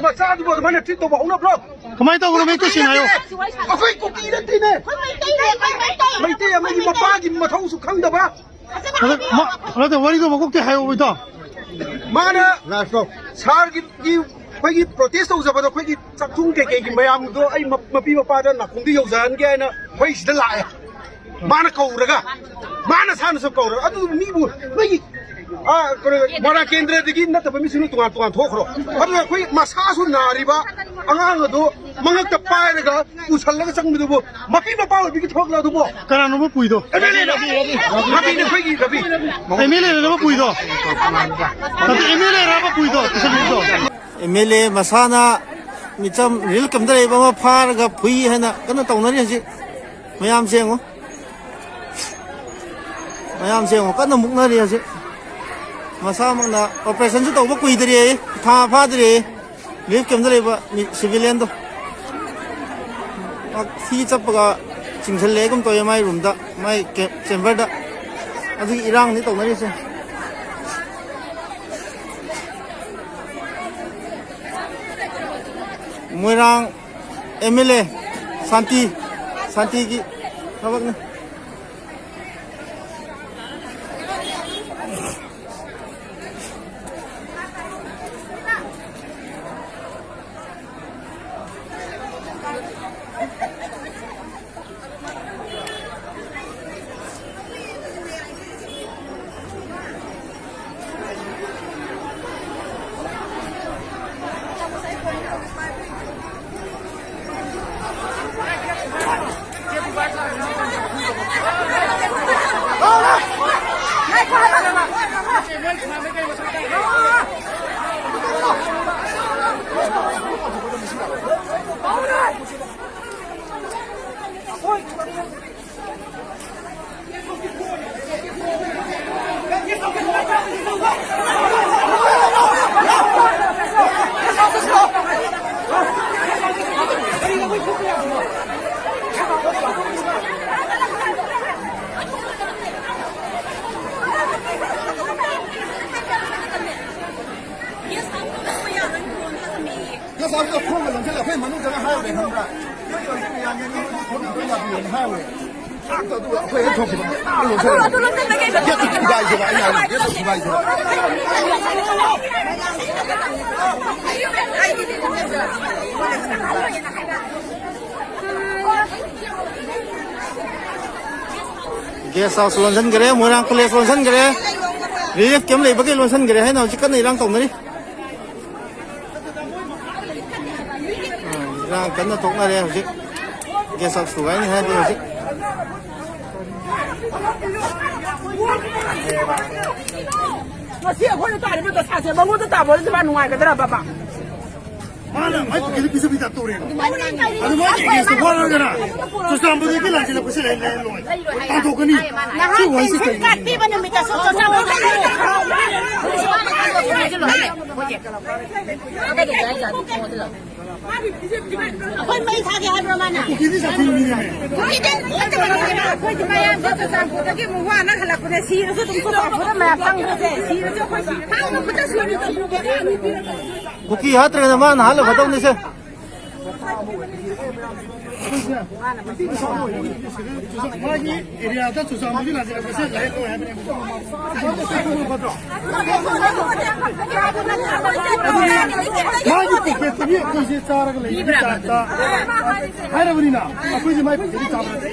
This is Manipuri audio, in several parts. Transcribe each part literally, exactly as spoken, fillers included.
ꯃꯆꯥꯗꯨꯕꯨ ꯑꯗꯨꯃꯥꯏꯅ ꯇ꯭ꯔꯤꯠ ꯇꯧꯕ ꯍꯧꯅꯕ꯭ꯔꯣ? ꯀꯃꯥꯏꯅ ꯇꯧꯕꯅꯣ, ꯃꯌꯦꯛꯇꯣ ꯁꯦꯡꯅ ꯍꯥꯏꯌꯣ꯫ ꯑꯩꯈꯣꯏ ꯀꯨꯀꯤ ꯅꯠꯇꯦꯅꯦ꯫ ꯃꯩꯇꯩ ꯑꯃꯒꯤ ꯃꯄꯥꯒꯤ ꯃꯊꯧꯁꯨ ꯈꯪꯗꯕ꯫ ꯅꯠꯇꯦ, ꯃ-, ꯅꯠꯇꯦ, ꯋꯥꯔꯤꯗꯣ ꯃꯀꯣꯛꯇꯩ ꯍꯥꯏꯌꯣ, ꯏꯇꯥꯎ꯫ ꯃꯥꯅ ꯁꯥꯔꯒꯤ, ꯑꯩꯈꯣꯏꯒꯤ ꯄ꯭ꯔꯣꯇꯦꯁ ꯇꯧꯖꯕꯗꯣ, ꯑꯩꯈꯣꯏꯒꯤ ꯆꯥꯛꯊꯨꯡ ꯀꯩꯀꯩꯒꯤ ꯃꯌꯥꯝꯗꯣ ꯑꯩ ꯃ-, ꯃꯄꯤ ꯃꯄꯥꯗ ꯅꯥꯀꯣꯡꯗ ꯌꯧꯖꯍꯟꯒꯦ ꯍꯥꯏꯅ ꯑꯩꯈꯣꯏ ꯁꯤꯗ ꯂꯥꯛꯑꯦ꯫ ꯃꯥꯅ ꯀꯧꯔꯒ, ꯃꯥꯅ ꯁꯥꯅꯁꯨ ꯀꯧꯔꯒ, ꯑꯗꯨ ꯃꯤꯕꯨ ꯅꯣꯏꯒꯤ, ꯑꯥ, ꯀꯩꯅꯣ, ꯃꯣꯏꯔꯥꯡ ꯀꯦꯟꯗ꯭ꯔꯗꯒꯤ ꯅꯠꯇꯕ ꯃꯤꯁꯤꯡꯅ ꯇꯣꯉꯥꯟ ꯇꯣꯉꯥꯟ ꯊꯣꯛꯈ꯭ꯔꯣ꯫ ꯑꯗꯨꯅ ꯑꯩꯈꯣꯏ ꯃꯁꯥꯁꯨ ꯅꯥꯔꯤꯕ ꯑꯉꯥꯡ ꯑꯗꯨ ꯃꯉꯛꯇ ꯄꯥꯏꯔꯒ ꯄꯨꯁꯜꯂꯒ ꯆꯪꯕꯗꯨꯕꯨ ꯃꯄꯤ ꯃꯄꯥ ꯑꯣꯏꯕꯒꯤ ꯊꯕꯛꯂꯣ ꯑꯗꯨꯕꯨ? ꯀꯅꯥꯅꯣꯕ ꯄꯨꯏꯗꯣ? ꯑꯦꯝ ꯑꯦꯜ ꯑꯦꯅ꯫ ꯔꯕꯤꯅ ꯑꯩꯈꯣꯏꯒꯤ ꯔꯕꯤ꯫ ꯑꯦꯝ ꯑꯦꯜ ꯑꯦꯅ ꯄꯨꯏꯗꯣ? ꯅꯠꯇꯦ, ꯑꯦꯝ ꯑꯦꯜ ꯑꯦꯔꯕ ꯄꯨꯏꯗꯣ? ꯄꯨꯁꯜꯂꯤꯗꯣ? ꯑꯦꯝ ꯑꯦꯜ ꯑꯦ ꯃꯁꯥꯅ ꯃꯤꯆꯝ ꯔꯤꯂꯤꯐ ꯀꯦꯝꯞꯇ ꯂꯩꯕ ꯑꯃ ꯐꯥꯔꯒ ꯐꯨꯏ ꯍꯥꯏꯅ ꯀꯟꯅ ꯇꯧꯅꯔꯤ ꯍꯧꯖꯤꯛ ꯃꯌꯥꯝꯁꯦ ꯌꯦꯡꯉꯣ꯫ ꯃꯌꯥꯝꯁꯦ ꯌꯦꯡꯉꯣ, ꯀꯟꯅ ꯃꯨꯛꯅꯔꯤ ꯍꯧꯖꯤꯛ꯫ ꯃꯁꯥꯃꯛꯅ ꯑꯣꯄꯔꯦꯁꯟꯁꯨ ꯇꯧꯕ ꯀꯨꯏꯗ꯭ꯔꯤ, ꯊꯥ ꯐꯥꯗ꯭ꯔꯤ꯫ ꯔꯤꯂꯤꯐ ꯀꯦꯝꯞꯇ ꯂꯩꯕ ꯃꯤ, ꯁꯤꯚꯤꯂꯤꯌꯟꯗꯣ꯫ ꯃꯥ ꯊꯤ ꯆꯞꯄꯒ ꯆꯤꯡꯁꯜꯂꯦꯒꯨꯝ ꯇꯧꯋꯦ ꯃꯥꯏ ꯔꯨꯝꯗ, ꯃꯥꯏ ꯀꯦ-, ꯆꯦꯝꯕꯔꯗ꯫ ꯑꯗꯨꯒꯤ ꯏꯔꯥꯡꯅꯤ ꯇꯧꯅꯔꯤꯁꯦ꯫ ꯃꯣꯏꯔꯥꯡ ꯑꯦꯝ ꯑꯦꯜ ꯑꯦ ꯁꯥꯟꯇꯤ, ꯁꯥꯟꯇꯤꯒꯤ ꯊꯕꯛꯅꯤ꯫ ꯉꯁꯥꯏꯗꯣ ꯊꯣꯡꯒ ꯂꯣꯟꯁꯤꯜꯂꯦ, ꯑꯩꯈꯣꯏ ꯃꯅꯨꯡꯗ ꯍꯥꯏꯔꯨꯔꯦ, ꯈꯪꯕ꯭ꯔꯥ? ꯅꯣꯏ ꯇꯧꯔꯤꯁꯦ ꯃꯌꯥꯝꯅꯦ, ꯅꯣꯏ ꯊꯣꯡꯗꯣ ꯌꯥꯗꯦꯅ ꯍꯥꯏꯔꯨꯔꯦ꯫ ꯆꯥꯛꯇꯣ ꯑꯗꯨꯒ ꯑꯩꯈꯣꯏ ꯍꯦꯛ ꯊꯣꯛꯈꯤꯕ꯫ ꯑꯗꯨ ꯂꯣꯟꯁꯤꯜꯂꯦ꯫ ꯒꯦꯠꯇꯨ ꯊꯨꯒꯥꯏꯁꯦꯕ, ꯑꯩꯅ ꯍꯥꯏꯕ, ꯒꯦꯠꯇꯨ ꯊꯨꯒꯥꯏꯁꯦꯕ꯫ ꯒꯦꯁ ꯍꯥꯎꯁ ꯂꯣꯟꯁꯤꯟꯈ꯭ꯔꯦ, ꯃꯣꯏꯔꯥꯡ ꯀꯣꯂꯦꯖ ꯂꯣꯟꯁꯤꯟꯈ꯭ꯔꯦ, ꯔꯤꯂꯤꯐ ꯀꯦꯝ ꯂꯩꯕꯒꯤ ꯂꯣꯟꯁꯤꯟꯈ꯭ꯔꯦ ꯍꯥꯏꯅ ꯍꯧꯖꯤꯛ ꯀꯟꯅ ꯏꯔꯥꯡ ꯇꯧꯅꯔꯤ꯫ ꯑꯥ, ꯏꯔꯥꯡ ꯀꯟꯅ ꯊꯣꯛꯅꯔꯦ ꯍꯧꯖꯤꯛ꯫ ꯒꯦꯁ ꯍꯥꯎꯁ ꯊꯨꯒꯥꯏꯅꯤ ꯍꯥꯏꯕ ꯍꯧꯖꯤꯛ꯫ ꯉꯁꯤ ꯑꯩꯈꯣꯏꯅ ꯇꯥꯔꯤꯕ ꯗꯁꯥꯁꯦ ꯃꯉꯣꯟꯗ ꯇꯥꯕ ꯑꯣꯏꯔꯗꯤ ꯃꯥ ꯅꯨꯡꯉꯥꯏꯒꯗ꯭ꯔꯕ? ꯃꯥꯅ ꯃꯥꯏ ꯄꯨꯈ꯭ꯔꯤꯗ ꯄꯤꯖꯕꯤ ꯇꯥꯏꯞ ꯇꯧꯔꯦꯅ꯫ ꯑꯗꯨ ꯃꯣꯏꯒꯤ ꯑꯦꯒꯦꯟꯁꯇ ꯋꯥꯔꯒꯅ ꯆꯨꯔꯆꯥꯟꯄꯨꯔꯗꯒꯤ ꯂꯥꯟꯁꯤꯜꯂꯛꯄꯁꯦ ꯂꯩ-, ꯂꯩꯔꯣꯏ꯫ ꯇꯥꯟꯊꯣꯛꯀꯅꯤ꯫ ꯁꯤ ꯅꯍꯥꯟ ꯋꯥꯔꯤꯁꯤ ꯄꯦꯟꯁꯤꯜ ꯀꯩꯅꯣ? ꯀꯥꯠ ꯄꯤꯕ ꯅꯨꯃꯤꯠꯇꯁꯨ ꯆꯨꯔꯆꯥꯟꯄꯨꯔꯗꯒꯤ ꯑꯩꯈꯣꯏ ꯃꯩ ꯊꯥꯒꯦ ꯍꯥꯏꯕ꯭ꯔꯣ ꯃꯥꯅ? ꯀꯨꯀꯤꯗꯤ ꯁꯥꯊꯤꯕꯅꯤꯅꯦ꯫ ꯀꯨꯀꯤꯗꯤ ꯑꯩꯈꯣꯏꯗꯤ ꯃꯌꯥꯝꯗꯣ ꯆꯨꯔꯆꯥꯟꯄꯨꯔꯗꯒꯤ ꯑꯃꯨꯛ ꯋꯥꯅ ꯍꯜꯂꯛꯄꯅꯦ꯫ ꯁꯤꯔꯁꯨ ꯑꯗꯨꯝ ꯆꯨꯔꯆꯥꯟꯄꯨꯔꯗ ꯃꯌꯥꯝ ꯆꯪꯈ꯭ꯔꯁꯦ꯫ ꯁꯤꯔꯁꯨ ꯑꯩꯈꯣꯏ ꯁꯤ-, ꯍꯥꯟꯅ ꯈꯨꯠꯇ ꯁꯨꯔꯤ ꯊꯤꯔꯨꯕꯗ ꯑꯅꯤ ꯄꯤꯔꯛꯀꯅꯤ꯫ ꯀꯨꯀꯤ ꯍꯥꯠꯇ꯭ꯔꯦꯅ ꯃꯥꯅ ꯍꯥꯠꯂꯒꯗꯧꯅꯤꯁꯦ꯫ ꯃꯥꯒꯤ ꯑꯦꯔꯤꯌꯥꯗ ꯆꯨꯔꯆꯥꯟꯄꯨꯔꯒꯤ ꯂꯥꯟꯖꯦꯜ ꯂꯩꯕꯁꯦ ꯂꯩꯔꯣꯏ ꯍꯥꯏꯕꯅꯦꯕꯀꯣ꯫ ꯃꯥꯒꯤ ꯄꯣꯀꯦꯠꯇꯒꯤ ꯑꯩꯈꯣꯏꯁꯦ ꯆꯥꯔꯒ ꯂꯩꯕꯒꯤ ꯇꯥꯏꯞꯇ ꯍꯥꯏꯔꯕꯅꯤꯅ ꯑꯩꯈꯣꯏꯁꯦ ꯃꯥꯏ ꯄꯣꯀꯦꯠꯇꯒꯤ ꯆꯥꯕ ꯅꯠꯇꯦ꯫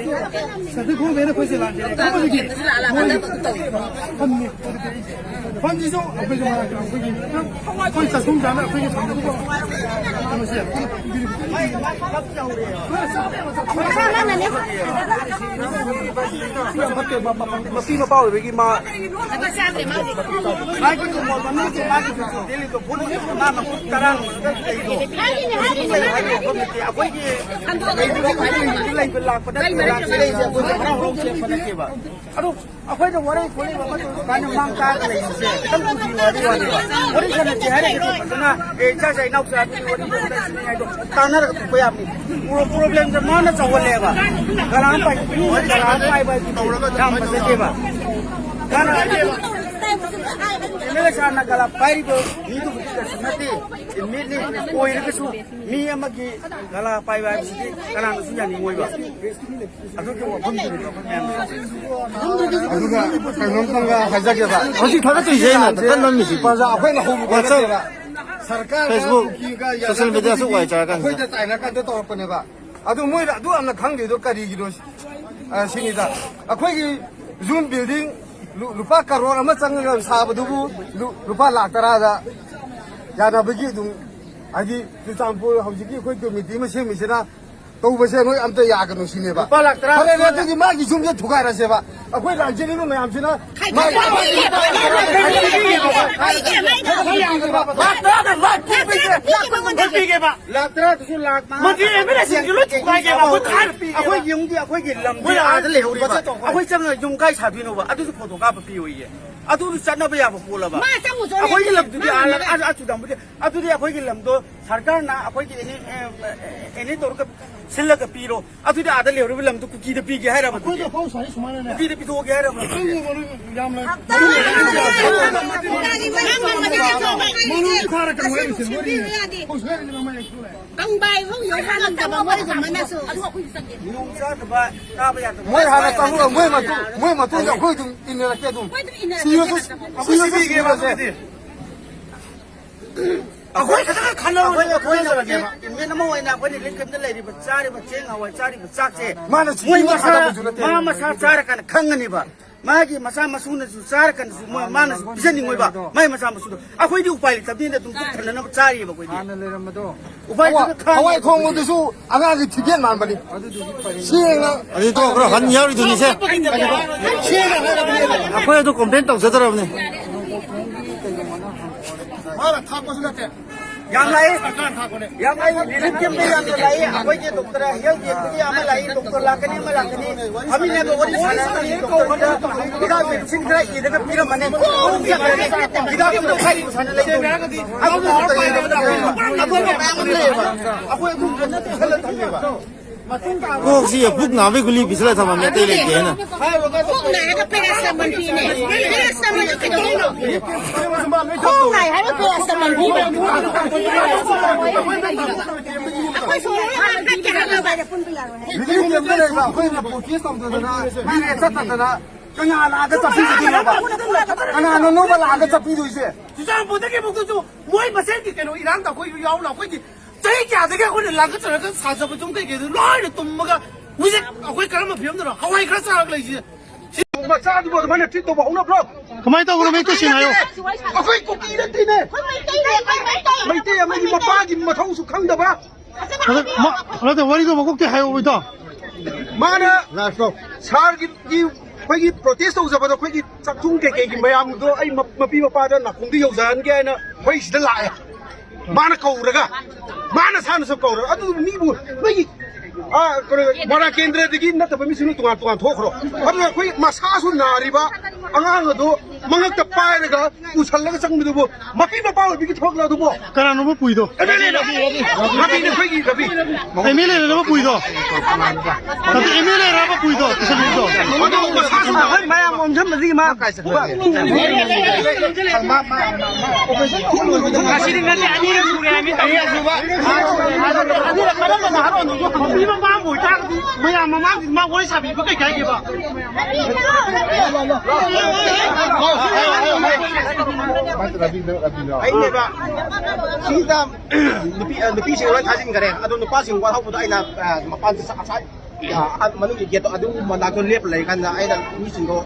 ꯁꯦꯟꯇ꯭ꯔꯦꯜ ꯒꯣꯔꯃꯦꯟꯅ ꯑꯩꯈꯣꯏꯁꯦ ꯂꯥꯟꯖꯦꯜ ꯂꯩꯕꯒꯤ ꯃꯣꯏꯒꯤ ꯐꯟꯅꯤ꯫ ꯐꯟꯁꯤꯁꯨ ꯑꯩꯈꯣꯏꯒꯤ ꯃꯅꯥꯛꯇ ꯑꯩꯈꯣꯏꯒꯤ, ꯑꯩꯈꯣꯏ ꯆꯥꯛꯈꯨꯝ ꯆꯥꯅ ꯑꯩꯈꯣꯏꯒꯤ ꯐꯪꯗꯕ ꯀꯩꯅꯣꯁꯦ꯫ ꯃꯄꯤ ꯃꯄꯥ ꯑꯣꯏꯕꯒꯤ ꯃꯥ ꯃꯥꯒꯤ ꯇꯨꯝꯐꯝ ꯃꯅꯨꯡꯁꯦ ꯃꯥꯒꯤ ꯗꯦꯜꯂꯤꯗꯣ ꯄꯨꯟꯅ ꯃꯥ ꯃꯈꯨꯠ ꯇꯔꯥ ꯂꯩꯗꯣ꯫ ꯑꯩꯈꯣꯏꯒꯤ ꯂꯩꯕ ꯂꯥꯛꯄꯗ ꯂꯥꯛꯄꯗ ꯑꯩꯈꯣꯏꯁꯦ ꯍꯔꯥꯎ ꯍꯔꯥꯎ ꯆꯦꯟꯕ ꯅꯠꯇꯦꯕ꯫ ꯑꯗꯨ ꯑꯩꯈꯣꯏꯅ ꯋꯥꯔꯩ ꯈꯣꯠꯂꯤꯕ ꯑꯃ ꯇꯧꯔꯁꯨ ꯀꯥꯏꯅ ꯃꯥꯡ ꯀꯥꯔꯒ ꯂꯩꯕꯁꯦ ꯈꯤꯇꯪ ꯀꯨꯀꯤ ꯋꯥꯗꯤ ꯋꯥꯅꯦꯕ꯫ ꯋꯥꯔꯤ ꯁꯥꯟꯅꯁꯦ ꯍꯥꯏꯔꯒꯗꯤ ꯐꯖꯅ, "ꯑꯦ, ꯏꯆꯥ ꯏꯆꯥ ꯏꯅꯥꯎꯆꯥ ꯑꯗꯨꯗꯤ ꯋꯥꯔꯤ ꯁꯥꯟꯅꯁꯤꯅꯦ" ꯍꯥꯏꯗꯣ ꯇꯥꯟꯅꯔꯒ ꯊꯣꯛꯄ ꯌꯥꯕꯅꯤ꯫ ꯄ꯭ꯔꯣ-, ꯄ꯭ꯔꯣꯕ꯭ꯂꯦꯝꯁꯦ ꯃꯥꯅ ꯆꯥꯎꯍꯜꯂꯦꯕ꯫ ꯒꯂꯥ ꯑꯃ ꯄꯥꯏ-, ꯃꯤ ꯒꯂꯥ ꯑꯃ ꯄꯥꯏꯕ ꯍꯥꯏꯗꯨꯗꯤ ꯌꯥꯝ ꯐꯖꯗꯦꯕ꯫ ꯃꯥꯅ ꯑꯦꯝ ꯑꯦꯜ ꯑꯦ ꯁꯥꯔꯅ ꯒꯂꯥ ꯄꯥꯏꯔꯤꯕ ꯃꯤꯗꯨꯕꯨꯗꯤ ꯅꯠꯇꯦ, ꯏꯟꯃꯦꯠꯅꯤ꯫ ꯑꯣꯏꯔꯒꯁꯨ ꯃꯤ ꯑꯃꯒꯤ ꯒꯂꯥ ꯄꯥꯏꯕ ꯍꯥꯏꯕꯁꯤꯗꯤ ꯀꯅꯥꯅꯁꯨ ꯌꯥꯅꯤꯡꯉꯣꯏꯕ꯫ ꯑꯗꯨꯒꯤ ꯋꯥꯐꯝꯗꯨꯅꯤꯕ ꯑꯩꯈꯣꯏ ꯃꯌꯥꯝ꯫ ꯑꯗꯨꯒ ꯀꯩꯅꯣꯝꯇꯪꯒ ꯍꯥꯏꯖꯒꯦꯕ꯫ ꯍꯧꯖꯤꯛ ꯊꯥꯒꯠꯇꯣꯏꯁꯦ ꯑꯩꯅ ꯊꯥꯒꯠꯅꯕ ꯃꯤꯁꯤ꯫ ꯄ꯭ꯔꯖꯥ ꯑꯩꯈꯣꯏꯅ ꯍꯧꯕ WhatsApp, ꯅꯠꯇꯦꯕ꯫ ꯁꯔꯀꯥꯔꯒ Facebook, ꯀꯨꯀꯤꯒ social media ꯑꯁꯨꯛ ꯋꯥꯏ ꯆꯥꯔꯀꯥꯟꯁꯤꯗ꯫ ꯑꯩꯈꯣꯏꯗ ꯇꯥꯏꯅꯀꯥꯟꯗ ꯇꯧꯔꯛꯄꯅꯦꯕ꯫ ꯑꯗꯨ ꯃꯣꯏꯅ ꯑꯗꯨ ꯌꯥꯝꯅ ꯈꯪꯗ꯭ꯔꯤꯗꯣ ꯀꯔꯤꯒꯤꯅꯣ, ꯑ, ꯁꯤꯅꯤꯗ꯫ ꯑꯩꯈꯣꯏꯒꯤ ꯌꯨꯝ building ꯂꯨ-, ꯂꯨꯄꯥ ꯀꯔꯣꯔ ꯑꯃ ꯆꯪꯉꯒ ꯁꯥꯕꯗꯨꯕꯨ ꯂꯨ-, ꯂꯨꯄꯥ ꯂꯥꯈ ꯇꯔꯥꯗ ꯌꯥꯅꯕꯒꯤ ꯑꯗꯨꯝ, ꯍꯥꯏꯗꯤ ꯆꯨꯔꯆꯥꯟꯄꯨꯔ ꯍꯧꯖꯤꯛꯀꯤ ꯑꯩꯈꯣꯏ committee ꯑꯃ ꯁꯦꯝꯃꯤꯁꯤꯅ ꯇꯧꯕꯁꯦ ꯅꯣꯏ ꯑꯝꯇ ꯌꯥꯒꯅꯨ ꯁꯤꯅꯦꯕ꯫ ꯂꯨꯄꯥ ꯂꯥꯈ ꯇꯔꯥ ꯐꯔꯦꯅꯦ, ꯑꯗꯨꯗꯤ ꯃꯥꯒꯤ ꯌꯨꯝꯁꯦ ꯊꯨꯒꯥꯏꯔꯁꯦꯕ꯫ ꯑꯩꯈꯣꯏ ꯂꯥꯟꯖꯦꯜꯂꯤꯕ ꯃꯌꯥꯝꯁꯤꯅ ꯃꯥꯒꯤ ꯂꯥꯈ ꯇꯔꯥꯗ ꯂꯥꯈ ꯀꯨꯟ ꯄꯤꯒꯦ꯫ ꯂꯥꯈ ꯇꯔꯥꯗꯨꯁꯨ ꯂꯥꯈ ꯃꯉꯥ꯫ ꯃꯗꯨ MLA ꯁꯤꯡꯁꯨ ꯂꯣꯏ ꯊꯨꯒꯥꯏꯒꯦꯕ꯫ ꯑꯩꯈꯣꯏ ꯊꯥꯔ ꯄꯤꯒꯦꯕ꯫ ꯑꯩꯈꯣꯏ ꯌꯨꯝꯒꯤ, ꯑꯩꯈꯣꯏꯒꯤ ꯂꯝꯗꯤ ꯃꯣꯏ ꯑꯥꯗ ꯂꯩꯍꯧꯔꯤꯕ꯫ ꯑꯩꯈꯣꯏ ꯆꯪꯉ ꯌꯨꯝ ꯀꯥꯏ ꯁꯥꯗꯣꯏꯅꯣꯕ? ꯑꯗꯨꯁꯨ ꯐꯣꯇꯣ ꯀꯥꯞꯄ ꯄꯤꯌꯣꯌꯦ꯫ ꯑꯗꯨꯁꯨ ꯆꯠꯅꯕ ꯌꯥꯕ ꯄꯣꯠꯂꯕ? ꯃꯥ ꯆꯪꯉꯨ ꯆꯣꯅꯦ꯫ ꯑꯩꯈꯣꯏꯒꯤ ꯂꯝꯗꯨꯗꯤ ꯃꯥ ꯑꯥ ꯂꯝ-, ꯑꯥ, ꯑꯥ ꯆꯨꯗꯥꯝꯕꯨꯗꯤ꯫ ꯑꯗꯨꯗꯤ ꯑꯩꯈꯣꯏꯒꯤ ꯂꯝꯗꯣ ꯁꯔꯀꯥꯔꯅ ꯑꯩꯈꯣꯏꯒꯤ ꯑꯦꯅꯤ, ꯑꯦ, ꯑꯦꯅꯤ ꯇꯧꯔꯒ ꯁꯤꯜꯂꯒ ꯄꯤꯔꯣ꯫ ꯑꯗꯨꯗꯤ ꯑꯥꯗ ꯂꯩꯍꯧꯔꯤꯕ ꯂꯝꯗꯣ ꯀꯨꯀꯤꯗ ꯄꯤꯒꯦ ꯍꯥꯏꯔꯕ ꯑꯗꯨꯗꯤ? ꯑꯩꯈꯣꯏꯗ ꯐꯥꯎ ꯁꯥꯏ ꯁꯨꯃꯥꯏꯅꯅꯦ꯫ ꯀꯨꯀꯤꯗ ꯄꯤꯊꯣꯛꯑꯒꯦ ꯍꯥꯏꯔꯕ ꯑꯗꯨꯗꯤ? ꯑꯩꯈꯣꯏꯒꯤ ꯃꯔꯨꯞ ꯌꯥꯝ ꯂꯩ꯫ ꯃꯔꯨꯞ ꯈꯥꯔ ꯀꯩꯅꯣ ꯍꯥꯏꯔꯤꯁꯦ ꯃꯣꯏꯅ ꯍꯧꯖꯤꯛ ꯍꯥꯏꯔꯤꯁꯦ ꯃꯃꯥꯏ ꯂꯩꯊꯣꯛꯂꯦ꯫ ꯀꯪꯕꯥꯏ ꯐꯥꯎ ꯌꯧꯍꯜꯂꯝꯗꯕ ꯃꯣꯏꯒꯨꯝꯕꯅꯁꯨ꯫ ꯅꯣꯡ ꯆꯥꯗꯕ, ꯆꯥꯕ ꯌꯥꯗꯕ꯫ ꯃꯣꯏ ꯍꯥꯟꯅ ꯆꯪꯉꯛꯑꯣ, ꯃꯣꯏ ꯃꯇꯨꯡ, ꯃꯣꯏ ꯃꯇꯨꯡꯗ ꯑꯩꯈꯣꯏ ꯑꯗꯨꯝ ꯏꯟꯅꯔꯛꯀꯦ ꯑꯗꯨꯝ꯫ ꯃꯣꯏ ꯑꯗꯨꯝ ꯏꯟꯅꯔꯛꯀꯦ꯫ ꯁꯤꯔꯁꯨ, ꯁꯤꯔꯁꯨ ꯁꯤꯔꯁꯦ꯫ ꯑꯩꯈꯣꯏ ꯈꯛꯇꯪ ꯈꯟꯅꯔꯣ, ꯑꯩꯈꯣꯏ, ꯑꯩꯈꯣꯏ ꯈꯟꯅꯔꯒꯦꯕ꯫ ꯏꯟꯗꯤꯌꯟ ꯑꯃ ꯑꯣꯏꯅ ꯑꯩꯈꯣꯏꯅ ꯂꯤꯡꯈꯠꯇ ꯂꯩꯔꯤꯕ ꯆꯥꯔꯤꯕ ꯆꯦꯡ ꯍꯋꯥꯏ ꯆꯥꯔꯤꯕ ꯆꯥꯛꯁꯦ ꯃꯥꯅ ꯃꯣꯏ ꯁꯤꯒꯤ ꯃꯁꯥ, ꯊꯥꯗꯕꯁꯨ ꯅꯠꯇꯦ꯫ ꯃꯥ ꯃꯁꯥ ꯆꯥꯔꯀꯥꯟꯗ ꯈꯪꯒꯅꯤꯕ꯫ ꯃꯥꯒꯤ ꯃꯆꯥ ꯃꯁꯨꯅꯁꯨ ꯆꯥꯔꯀꯥꯟꯗꯁꯨ ꯃꯣꯏ, ꯃꯥꯅꯁꯨ ꯄꯤꯖꯅꯤꯡꯉꯣꯏꯕ ꯃꯥꯏ ꯃꯆꯥ ꯃꯁꯨꯗꯣ꯫ ꯑꯩꯈꯣꯏꯗꯤ ꯎꯄꯥꯏ ꯂꯩꯇꯕꯅꯤꯅ ꯑꯗꯨꯝ ꯄꯨꯛ ꯊꯟꯅꯅꯕ ꯆꯥꯔꯤꯕ ꯑꯩꯈꯣꯏꯗꯤ꯫ ꯍꯥꯟꯅ ꯂꯩꯔꯝꯕꯗꯣ꯫ ꯎꯄꯥꯏ ꯍꯋꯥꯏ, ꯂꯩꯇꯕ ꯈꯥꯡꯉꯤ ꯍꯋꯥꯏ ꯑꯩꯈꯣꯏꯗꯤ꯫ ꯊꯣꯡꯕꯗꯨꯁꯨ ꯑꯉꯥꯡꯒꯤ ꯊꯤꯗꯦꯟ ꯃꯥꯟꯕꯅꯤ꯫ ꯑꯗꯨꯗꯨꯒꯤ ꯄꯔꯦꯡ ꯁꯦꯡꯅ꯫ ꯑꯗꯨꯗꯤ ꯇꯣꯛꯈ꯭ꯔꯣ, ꯍꯟ ꯌꯥꯎꯔꯤꯗꯨꯅꯤꯁꯦ꯫ ꯁꯦꯡꯅ ꯍꯥꯏꯔꯕꯅꯦ꯫ ꯑꯩꯈꯣꯏ ꯑꯗꯨ complain ꯇꯧꯖꯗ꯭ꯔꯕꯅꯦ꯫ ꯃꯥꯅ ꯊꯥꯛꯄꯁꯨ ꯅꯠꯇꯦ꯫ ꯌꯥꯝ ꯂꯥꯛꯏ꯫ ꯁꯔꯀꯥꯔꯅ ꯊꯥꯛꯄꯅꯦ꯫ ꯌꯥꯝ ꯂꯥꯛꯏ꯫ Relief camp ꯇ ꯌꯥꯝꯅ ꯂꯥꯛꯏ꯫ ꯑꯩꯈꯣꯏꯒꯤ doctor health camp ꯇꯒꯤ ꯑꯃ ꯂꯥꯛꯏ, doctor ꯂꯥꯛꯀꯅꯤ, ꯑꯃ ꯂꯥꯛꯀꯅꯤ꯫ ꯐꯝꯃꯤꯟꯅꯕ ꯋꯥꯔꯤ ꯁꯥꯟꯅꯔꯛꯀꯅꯤ꯫ Doctor ꯗ ꯍꯤꯗꯥꯛ medicine ꯈꯔ ꯏꯔꯒ ꯄꯤꯔꯝꯃꯅꯤ꯫ ꯍꯤꯗꯥꯛꯇꯨꯅ ꯈꯔ ꯏꯁꯥꯅ ꯂꯩꯗꯣꯏꯅꯤ꯫ ꯑꯗꯨ ꯈꯛꯇ ꯏꯔꯒ ꯄꯤꯔꯝꯃꯅꯤ꯫ ꯑꯇꯣꯞꯄ ꯃꯌꯥꯝ ꯑꯃ ꯂꯩꯌꯦꯕ꯫ ꯑꯩꯈꯣꯏ ꯑꯗꯨꯝ ꯐꯖꯅ ꯄꯤꯁꯜꯂ ꯊꯝꯃꯦꯕ꯫ ꯀꯣꯛꯁꯤ ꯄꯨꯛ ꯅꯥꯕꯩ ꯒꯨꯂꯤ ꯄꯤꯁꯤꯜꯂ ꯊꯝꯃꯝꯃꯦ, ꯑꯇꯩ ꯂꯩꯇꯦꯅ꯫ ꯄꯨꯛ ꯅꯥꯏ ꯍꯥꯏꯔꯒ paracetamol ꯄꯤꯅꯦ꯫ Paracetamol ꯀꯩꯗꯧꯗꯣꯏꯅꯣ? ꯈꯣꯡ ꯅꯥꯏ ꯍꯥꯏꯔꯒ paracetamol ꯄꯤꯕ꯫ ꯑꯩꯈꯣꯏ ꯁꯣꯝꯗ ꯍꯥꯠꯀꯦ ꯍꯥꯏꯔꯒ ꯔꯤꯂꯤꯐ ꯀꯦꯝꯞꯇ ꯂꯩꯕ ꯑꯩꯈꯣꯏꯅ ꯄ꯭ꯔꯣꯇꯦꯁ ꯇꯧꯗꯗꯅ, ꯃꯤ ꯔꯦꯞ ꯆꯠꯇꯗꯅ, ꯀꯅꯥ ꯂꯥꯛꯑꯒ ꯆꯠꯄꯤꯗꯣꯏꯅꯣꯕ? ꯀꯅꯥꯅꯣ ꯅꯣꯕ ꯂꯥꯛꯑꯒ ꯆꯠꯄꯤꯗꯣꯏꯁꯦ? ꯆꯨꯔꯆꯥꯟꯄꯨꯔꯗꯒꯤ ꯃꯨꯛꯇꯁꯨ ꯃꯣꯏ ꯃꯁꯦꯟꯒꯤ ꯀꯩꯅꯣ ꯏꯔꯥꯡ ꯇꯧꯈꯣꯏꯁꯨ ꯌꯥꯎꯅ ꯑꯩꯈꯣꯏꯗꯤ ꯆꯍꯤ ꯀꯌꯥꯗꯒꯤ ꯑꯩꯈꯣꯏꯅ ꯂꯥꯡꯒꯠꯆꯔꯒ ꯁꯥꯖꯕ ꯁꯨꯝ ꯀꯩꯀꯩꯗꯣ ꯂꯣꯏꯅ ꯇꯨꯝꯃꯒ ꯍꯧꯖꯤꯛ ꯑꯩꯈꯣꯏ ꯀꯔꯝꯕ ꯐꯤꯕꯝꯗꯅꯣ? ꯍꯋꯥꯏ ꯈꯔ ꯆꯥꯔꯒ ꯂꯩꯁꯤ꯫ ꯃꯆꯥꯗꯨꯕꯨ ꯑꯗꯨꯃꯥꯏꯅ ꯇ꯭ꯔꯤꯠ ꯇꯧꯕ ꯍꯧꯅꯕ꯭ꯔꯣ? ꯀꯃꯥꯏꯅ ꯇꯧꯕꯅꯣ? ꯃꯌꯦꯛꯇ ꯁꯦꯡꯅ ꯍꯥꯏꯌꯣ꯫ ꯑꯩꯈꯣꯏ ꯀꯨꯀꯤ ꯅꯠꯇꯦꯅꯦ꯫ ꯃꯩꯇꯩ ꯑꯃꯒꯤ ꯃꯄꯥꯒꯤ ꯃꯊꯧꯁꯨ ꯈꯪꯗꯕ꯫ ꯑꯗ ꯃ-, ꯅꯠꯇꯦ, ꯋꯥꯔꯤꯗꯣ ꯃꯀꯣꯛꯇꯩ ꯍꯥꯏꯌꯣ, ꯏꯇꯥꯎ꯫ ꯃꯥꯅ ꯁꯥꯔꯒꯤ ꯑꯩꯈꯣꯏꯒꯤ ꯄ꯭ꯔꯣꯇꯦꯁ ꯇꯧꯖꯕꯗꯣ ꯑꯩꯈꯣꯏꯒꯤ ꯆꯥꯛꯊꯨꯡ ꯀꯩꯀꯩꯒꯤ ꯃꯌꯥꯝꯗꯣ ꯑꯩ ꯃ-, ꯃꯄꯤ ꯃꯄꯥꯗ ꯅꯥꯀꯣꯡꯗ ꯌꯧꯖꯍꯟꯒꯦ ꯍꯥꯏꯅ ꯑꯩꯈꯣꯏ ꯁꯤꯗ ꯂꯥꯛꯑꯦ꯫ ꯃꯥꯅ ꯀꯧꯔꯒ, ꯃꯥꯅ ꯁꯥꯅꯁꯨ ꯀꯧꯔꯒ, ꯑꯗꯨ ꯃꯤꯕꯨ ꯅꯣꯏꯒꯤ, ꯑꯥ, ꯀꯩꯅꯣ, ꯃꯣꯏꯔꯥꯡ ꯀꯦꯟꯗ꯭ꯔꯗꯒꯤ ꯅꯠꯇꯕ ꯃꯤꯁꯤꯡꯗꯨ ꯇꯣꯉꯥꯟ ꯇꯣꯉꯥꯟ ꯊꯣꯛꯈ꯭ꯔꯣ꯫ ꯑꯗꯨꯅ ꯑꯩꯈꯣꯏ ꯃꯁꯥꯁꯨ ꯅꯥꯔꯤꯕ ꯑꯉꯥꯡ ꯑꯗꯨ ꯃꯉꯛꯇ ꯄꯥꯏꯔꯒ ꯄꯨꯁꯜꯂꯒ ꯆꯪꯕꯗꯨꯕꯨ ꯃꯄꯤ ꯃꯄꯥ ꯑꯣꯏꯕꯒꯤ ꯊꯕꯛꯂꯣ ꯑꯗꯨꯕꯨ? ꯀꯅꯥꯅꯣꯕ ꯄꯨꯏꯗꯣ? ꯑꯦꯝ ꯑꯦꯜ ꯑꯦꯅ꯫ ꯔꯕꯤꯅ ꯑꯩꯈꯣꯏꯒꯤ ꯔꯕꯤ꯫ ꯑꯦꯝ ꯑꯦꯜ ꯑꯦꯅ ꯄꯨꯏꯗꯣ? ꯅꯠꯇꯦ, ꯑꯦꯝ ꯑꯦꯜ ꯑꯦꯔꯕ ꯄꯨꯏꯗꯣ? ꯄꯨꯁꯜꯂꯤꯗꯣ? ꯑꯗꯨ ꯃꯁꯥꯁꯨ ꯅꯥ-, ꯑꯩꯈꯣꯏ ꯃꯌꯥꯝ ꯑꯣꯟꯁꯤꯟꯕꯗꯒꯤ ꯃꯥ ꯉꯁꯤꯗꯤ ꯅꯠꯇꯦ, ꯑꯅꯤꯔꯛ ꯁꯨꯔꯦ ꯍꯥꯏꯃꯤ ꯇꯧꯔꯤꯁꯦ꯫ ꯑꯅꯤꯔꯛ ꯀꯔꯝꯕ ꯅꯍꯥꯔꯣꯟꯅꯣ? ꯃꯄꯤ ꯃꯄꯥ ꯑꯃ ꯑꯣꯏꯇꯥꯔꯒꯗꯤ ꯃꯌꯥꯝ ꯃꯃꯥꯡꯁꯤꯗ ꯃꯥ ꯋꯥꯔꯤ ꯁꯥꯕꯤꯕ ꯀꯩ ꯀꯥꯏꯒꯦꯕ? ꯑꯩꯅꯦꯕ꯫ ꯁꯤꯗ ꯅꯨꯄꯤ, ꯑ, ꯅꯨꯄꯤꯁꯤꯡ ꯂꯣꯏ ꯊꯥꯖꯤꯟꯈꯔꯦ꯫ ꯑꯗꯣ ꯅꯨꯄꯥꯁꯤꯡ ꯋꯥꯠꯍꯧꯕꯗꯣ ꯑꯩꯅ, ꯑ, ꯃꯄꯥꯟꯗ ꯆ-, ꯑꯁꯥꯏ, ꯑ, ꯑ, ꯃꯅꯨꯡꯒꯤ ꯒꯦꯠꯇꯣ ꯑꯗꯨ ꯃꯅꯥꯛꯇ ꯂꯦꯞꯄ ꯂꯩꯔꯀꯥꯟꯗ ꯑꯩꯅ ꯃꯤꯁꯤꯡꯗꯣ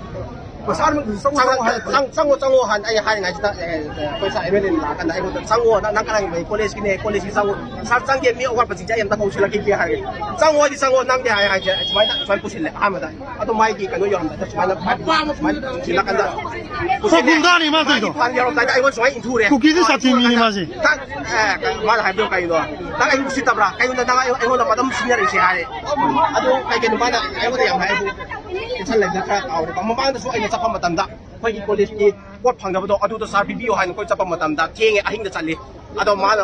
ꯁꯥꯔ, ꯆꯪꯉꯣ, ꯆꯪꯉꯣ, ꯆꯪꯉꯣ ꯍꯥꯏꯅ ꯑꯩ ꯍꯥꯏꯔꯤꯉꯩꯁꯤꯗ, ꯑꯦ, ꯑꯦ, ꯑꯩꯈꯣꯏ ꯁꯥꯔ ꯑꯦꯝ ꯑꯦꯜ ꯑꯦ ꯂꯥꯛꯑꯀꯥꯟꯗ ꯑꯩꯉꯣꯟꯗ, "ꯆꯪꯉꯣ, ꯅꯪ, ꯅꯪ ꯀꯅꯥꯒꯤ ꯀꯣꯂꯦꯖꯀꯤꯅꯦ? ꯀꯣꯂꯦꯖꯀꯤ ꯆꯪꯉꯣ, ꯁꯥꯔ ꯆꯪꯒꯦ, ꯃꯤ ꯑꯋꯥꯠꯄꯁꯤꯡꯁꯦ ꯑꯩ ꯑꯝꯇ ꯀꯧꯁꯤꯜꯂꯛꯈꯤꯒꯦ" ꯍꯥꯏꯔꯦ꯫ "ꯆꯪꯉꯣ ꯍꯥꯏꯗꯤ ꯆꯪꯉꯣ, ꯅꯪꯗꯤ" ꯍꯥꯏ, ꯍꯥꯏꯁꯦ ꯁꯨꯃꯥꯏꯅ, ꯁꯨꯃꯥꯏꯅ ꯄꯨꯁꯤꯜꯂꯦ ꯑꯍꯥꯟꯕꯗ꯫ ꯑꯗꯣ ꯃꯥꯒꯤ ꯀꯩꯅꯣ ꯌꯧꯔꯝꯗꯥꯏꯗ ꯁꯨꯃꯥꯏꯅ, ꯁꯨꯃꯥꯏꯅ ꯄꯨꯁꯤꯜꯂꯀꯥꯟꯗ, ꯄꯨꯁꯤꯜꯂꯦ꯫ ꯒꯨꯟꯗꯥꯅꯤ ꯃꯥ ꯇꯧꯔꯤꯗꯣ꯫ ꯃꯥꯒꯤ ꯌꯧꯔꯝꯗꯥꯏꯗ ꯑꯩꯉꯣꯟꯗ ꯁꯨꯃꯥꯏꯅ ꯏꯟꯊꯨꯔꯦ꯫ ꯀꯨꯀꯤꯗꯤ ꯁꯥꯊꯤ ꯃꯤꯅꯤ ꯃꯥꯁꯦ꯫ ꯇꯥꯛ-, ꯑꯦ, ꯃꯥꯅ ꯍꯥꯏꯕꯗꯣ ꯀꯩꯅꯣ? "ꯅꯪ ꯑꯩ ꯎꯁꯤꯠꯇꯕ꯭ꯔꯥ? ꯀꯩꯅꯣꯗ ꯅꯪ ꯑꯩ-, ꯑꯩꯉꯣꯟꯗ ꯃꯇꯝ ꯁꯤꯖꯤꯟꯅꯔꯤꯁꯦ?" ꯍꯥꯏꯔꯦ꯫ ꯑꯗꯣ ꯀꯩ ꯀꯩꯅꯣ ꯃꯥꯅ ꯑꯩꯉꯣꯟꯗ ꯌꯥꯝ ꯍꯥꯏ, ꯑꯗꯨ tension ꯂꯩꯕꯗ ꯈꯔ ꯀꯥꯎꯔꯦ꯫ ꯃꯃꯥꯡꯗꯁꯨ ꯑꯩꯅ ꯆꯠꯄ ꯃꯇꯝꯗ ꯑꯩꯈꯣꯏꯒꯤ ꯀꯣꯂꯦꯖꯀꯤ ꯄꯣꯠ ꯐꯪꯗꯕꯗꯣ ꯑꯗꯨꯗꯣ ꯁꯥꯔ ꯄꯤꯕꯤꯌꯣ ꯍꯥꯏꯅ ꯑꯩꯈꯣꯏ ꯆꯠꯄ ꯃꯇꯝꯗ ꯊꯦꯡꯉꯦ, ꯑꯍꯤꯡꯗ ꯆꯠꯂꯤ꯫ ꯑꯗꯣ ꯃꯥꯅ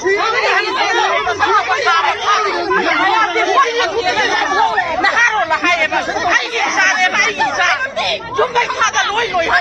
ꯅꯍꯥꯔꯣꯜꯅ ꯍꯥꯏꯌꯦꯕ, "ꯑꯩꯒꯤ ꯏꯆꯥꯅꯦꯕ, ꯑꯩꯒꯤ ꯏꯆꯥ꯫ ꯌꯨꯝ ꯃꯩ ꯊꯥꯗ ꯂꯣꯏ ꯂꯣꯏ" ꯍꯥꯏ꯫